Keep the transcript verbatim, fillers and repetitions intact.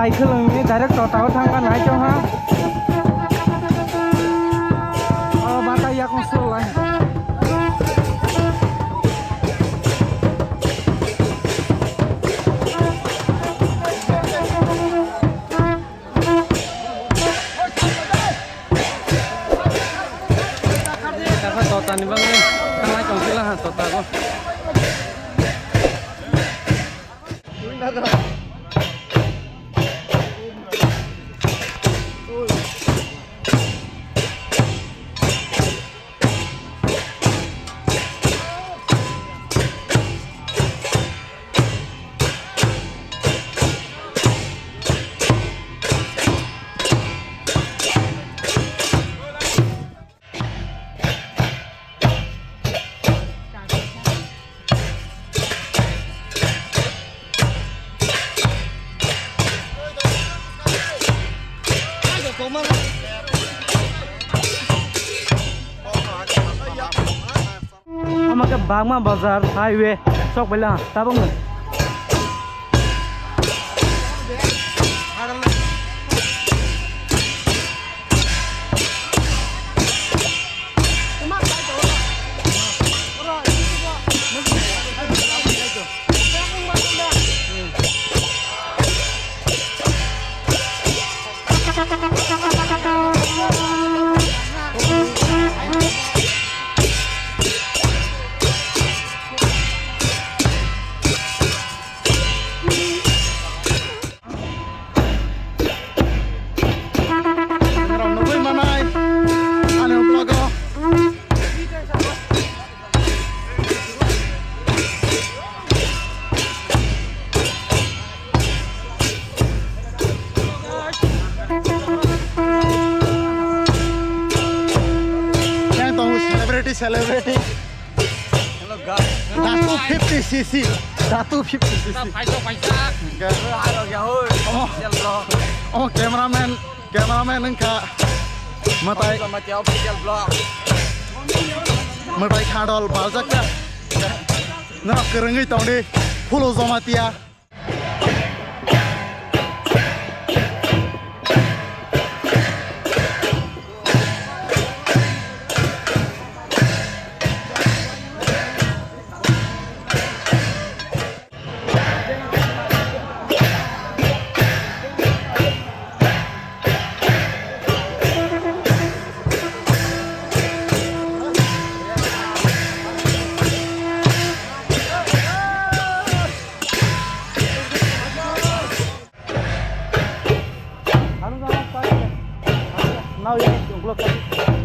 Ai khwlwngni direct tota o thangkha nai chong ha. O bata yakung sulai. Kaka tota ni bagwi thanglai tong sila ha tota go. Omo khe Bagma Bazar highway chokbaila tabukno. Nugui manai ani vlog o. Yang tongo celebrity, celebrity. Datu fifty C C. Datu fifty C C. Paisa, paisa. Oke. Aro ya, hoi. Oh. Official vlog. Oh, cameraman, cameraman wngkha. Matai. Official, matai, official vlog. Matai khadol baljak kha. Norok kwrwngwi tongdi. Full Jamatia. Now you need to block it.